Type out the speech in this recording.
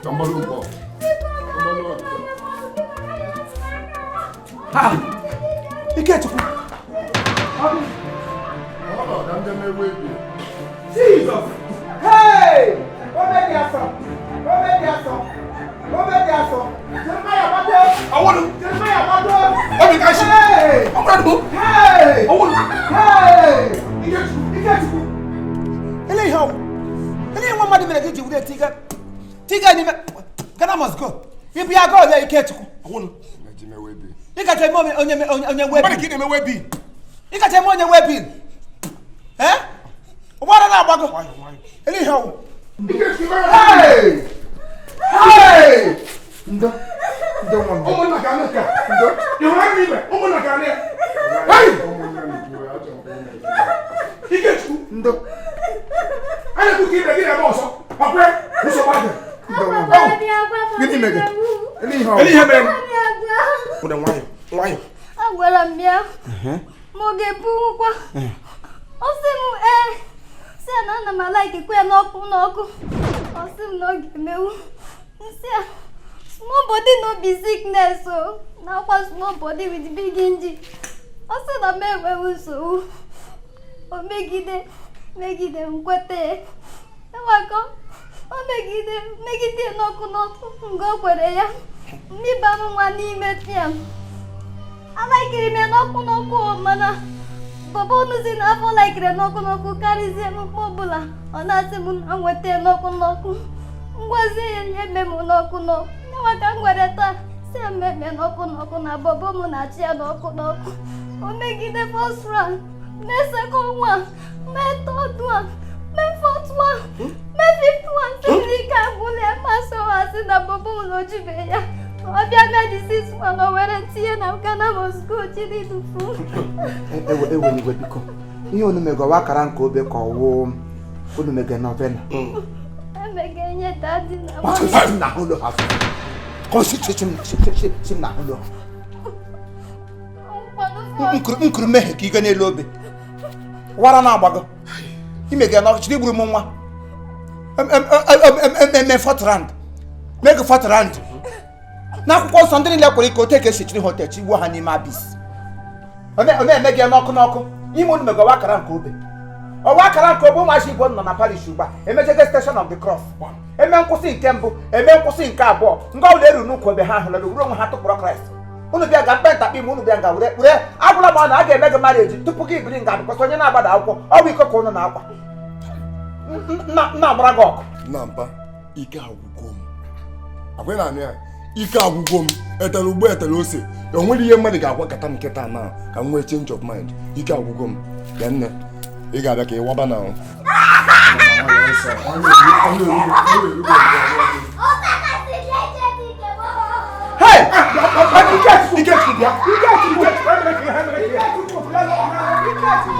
Ka mgbalụ mkpọ. Ha! Ikechukwu! Ọ ka ndị mewe ebi. Jesus! Hey! Ome dị asọ! Ome dị asọ! Ome dị asọ! Jeremaya gbado! Awolu! Jeremaya gbado! Obi ka shi! Hey! Ọmọdé! Hey! Awolu! Hey! Ikechukwu! Ikechukwu! Ele ihe ọwụ! Ele ihe nwa mmadụ mere gị ji were tiga tiga n'ime Ghana must go! Ibu ya goal ya, Ikechukwu! Awolu! Eji mewe ebi. Ị kacha eme onye Mmadụ wee ka ị na-emewe bi. Ị kacha eme onye wee bil! Eh? Ụgbọala na-agbago! Ele ihe ọwụ! Hey! Hey! Ndo. Ndo nwa m. Ụmụnna ka anụ nke a. Ị hụrụ anya n'ime? Ụmụnna ka anụ ya. Hey! Ikechukwu! Ndo. A na-ekwu ka ibe gị na-eme ọzọ. Ọkwe! Nsogbu adị. Ndo nwa m. Gịnị mere? Ele ihe ọwụ. Ele ihe mere? Ụda nwayọ, nwayọ. Agwara m ya ma ọ ga-ebunwukwa. Ọ sị m ee, sị ya na ana m alaikikwa ya n'ọkụ n'ọkụ. Ọ sị m na ọ ga-emewu. Nsị ya small body no be sickness o, nakwa small body with big engine. Ọ sị na m enweghị nsogbu. O megide megide m kweta ya. Enwekọ o megide megide n'ọkụ n'ọkụ mgbe o kwere ya mmịba m nwa n'ime pịam. Alaikiri m ya n'ọkụ n'ọkụ o, mana baba onuzi na afọ laikiri n'ọkụ n'ọkụ karịzie m. Mkpa ọbụla ọ na-asị m na nweta ya n'ọkụ n'ọkụ, ngwazie ya ihe eme m n'ọkụ n'ọkụ nyawa ka m gwere taa si ya mmemme n'ọkụ n'ọkụ na bọbọ m na-achị ya n'ọkụ n'ọkụ. O megide first round, mee second one, mee third one, mee fourth one, mee fifth one, sịrị ike agwụla ya. Masị asị na bọbọ m na ojibe ya ọ bịa mee the sixth one, o were tinye na Ghana must go jiri dufu. Ewe ewe igwe, biko. Ihe unu mego wa akara nke obe ka ọwụ unu mege novena? Emega nye daddy na mummy. Si m na ụlọ ha. Kọsi si m na ụlọ. Nkwado. Nkuru mmehie ka ige n'elu obe. Wara na-agbago. Imege na ọchịchị gburu m nwa. Eme fourth round. Mege fourth round. N'akwụkwọ nsọ, ndị niile kwere ike ote ka esi chiri ha ote chigbuo ha n'ime abyss. Ọ na-eme gị n'ọkụ n'ọkụ. Ime unu mege ọwa akara nke obe. Ọwa akara nke obe. Ụmụazị Igbo nọ na parish ugbu a emechege station of the cross. Eme nkwụsị nke mbụ, eme nkwụsị nke abụọ, nga ọbụla eru n'ukwu obe, ha ahụla were onwe ha tụkpọrọ Kraịst. Unu bịa ga mkpe ntakpi ime, unu bịa nga were were agwụla m na a ga-eme gị marriage tupu gị biri nga bịkwasị onye na-agbada akwụkwọ. Ọ bụ iko ka unu na-akwa nna agbara gị ọkụ. Nna mpa, ike agwụgo m. Akwa na anụ ya, ike agwụgo m. Etere ugbo, etere ose, o nwere ihe mmadụ ga-agwakọta m nkịta na ka m nwee change of mind. Ike agwụgo m. Bịa nne, ị ga-abịa ka ị waba na ahụ. Hey! Ikechukwu, bịa. Ikechukwu, emere ka ihe, emere ka ihe.